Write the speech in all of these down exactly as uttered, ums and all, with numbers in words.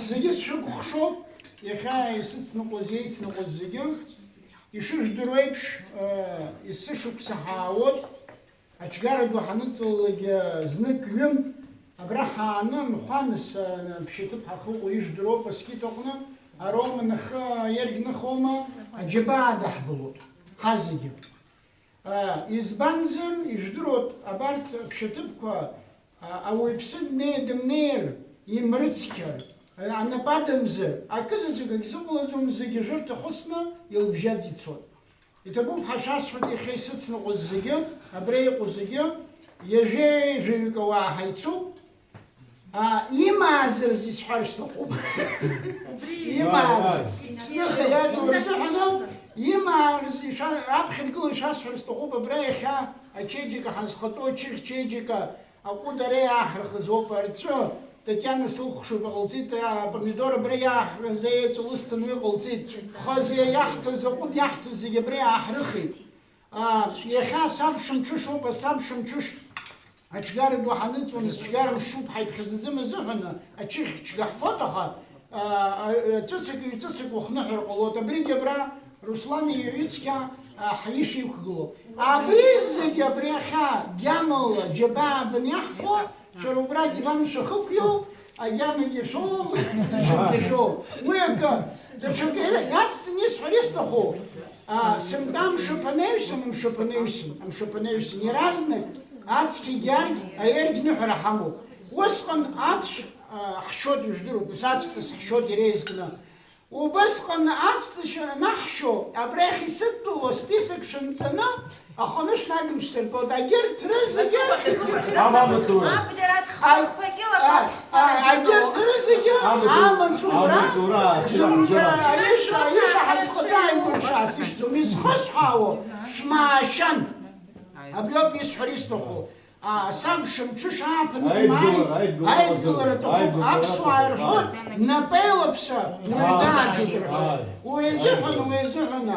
Зегьы сшәыкәхшоуп, иахьа исыцныҟәоз, еицныҟәоз зегьы. Ишыжәдыруа еиԥш, есышықәса ҳаауеит. Аҿгара ду ҳаныҵалалак, знык-ҩынтә абра ҳааны, Мхәаныс, ԥшьаҭыԥ ҳахыҟоу ижәдыруоуп, аскит аҟны, ароума нахы аергь ныхоума, аџьабаа даҳбылуеит, ҳазегьы. Избанзар, ижәдыруеит, абарҭ ԥшьаҭыԥқәа, ауаҩԥсы днеир-дымнеир, имрыцқьар, анапы адамзар, акызаҵәык агьзыҟалаӡом, зегьы жәырҭа хысны илыбжьаӡ ицоит. Иҭабуп ҳәа шәасҳәоит, иахьа исыцныҟәоз зегьы, абра иҟоу зегьы, ҩажәеи жәаҩык ауаа ҳаицуп. Имааз рзы исҳәар сҭахуп. Имааз. Сныха иадур рзыҳәан ауп, имааз рзы ишәа-, раԥхьа ргыланы шәасҳәар сҭахуп, абра иахьа ачеиџьыка ҳазхатәоу ачыхь чеиџьыка аҟәыд ара иааҳархыз ауп, арҵәы, Татиана сылхәшоуп, иҟалҵеит, апомидор абра иааҳархыз, аеҵә лысҭан уи ҟалҵеит, хазы иаҳҭаз, аҟәыд иаҳҭаз зегьы абра иааҳрыхит. Иахьа асабша мҽышоуп, асабша мҽыш. Аҿгара ду ҳаныҵуан, зҿгара мшуп, ҳаиԥхьаӡаӡам азыҳәаны, ачыхь чга ҳфоит, аха, а, а, ҵәыцак, ҩ-ҵәыцак ухныҳәар ҟалоит. Абригьы абра Руслан иҩ-, ҩыцқьа, а, ҳаишәиқәгылоуп. Абри зегьы абри ахьа гьамала џьабаа быниаҳфо, шәара убра адиван шәахықәиоу, агьамагьы шәоу, даҽакгьы шәоу. Уи акы, даҽакы иацҵаны исҳәар исҭаху, а, сынтәа амшаԥ анаҩсан, амшаԥ анаҩсан, амшаԥ анаҩсан, иаразнак ацқьа гьаргь, аергь ныҳәара ҳамоуп. Усҟан ацә, а, ҳшьоит, ижәдыруеит, ус ацәҵыс ҳшьоит иреизгны. Убысҟан ацҵашьа анаҳшьо, абрахь исыдтәалоу асписок шәынҵаны, аханы шәнагымшәсыргоит. Агьырҭ рызегьы Амамаҵура. Абдераҭ хықәкгьы лабас а, а, агьырҭ рызегьы Амаҵура. Амаҵура, Амаҵура, зынӡа Амаҵура. Аишәа, аишәа ҳазхада аигәыршәа сышьҭоуп. Изхысҳәаауа шәмаашьан. Абриоуп исҳәар исҭаху. А, сабша мҽыш ааԥын Аидгыла-, дмааи, аидгыла аидгылара азы, аҭахуп, аидгыла аԥсуаа аҭахуп. Ирҳәоит, напеилаԥса уаҩ Ааи, дааӡеит рҳәоит. Ааи. Уи азыҳәан, уи азыҳәан,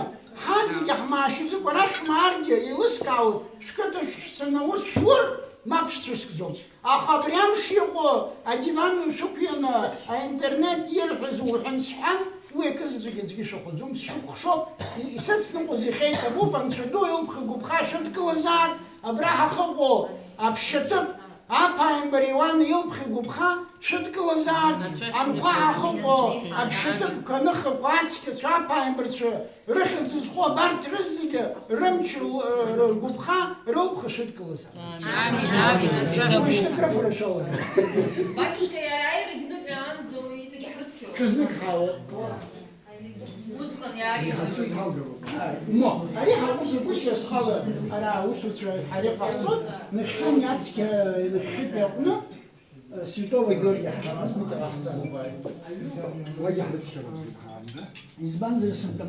ҳа зегьы ҳмаашьаӡыкәа ара шәмааргьы, еилыскаауеит, шәқыҭаҿ шәцаны аус шәур, мап шәцәыскӡом. Аха абри амш иҟоу адиван шәықәианы, аинтернет ирҳәаз уҳәан-сҳәан, уи акызаҵәык аӡәгьы шәахәаӡом, сшәыкәхшоуп, исыцныҟәоз иахьа иҭабуп, Анцәа ду илԥха-игәыԥха шәыдкылазаат, абра ҳахыҟоу аԥшьаҭыԥ, аԥааимбар Иуан илԥха-игәыԥха шәыдкылазаат, анхәа ҳахыҟоу аԥшьаҭыԥқәа, аныхақәа, ацқьацәа, аԥааимбарцәа, рыхьӡ зху абарҭ рызегьы рымч, р-, ргәыԥха, рылԥха шәыдкылазар. Амин, амин, амин. Уи шьҭыкрафара шәалагар. Батюшка, иара аирагь ныҳәаанӡа уи иҵегь ҳрыцқьоуп. Ҽазнык ҳаауеит. Усҟан иааиуеит. Мо, ари ҳаҟәыҵ, уи са схала ара аусуцәа ҳара иҟаҳҵоит, нахьхьи ацқьа, нахьхьитәи аҟны, Святого Георгия ҳара азныкы ҟаҳҵароуп. Уигьы ҳрыцқьароуп зегьы. Избанзар, сынтәа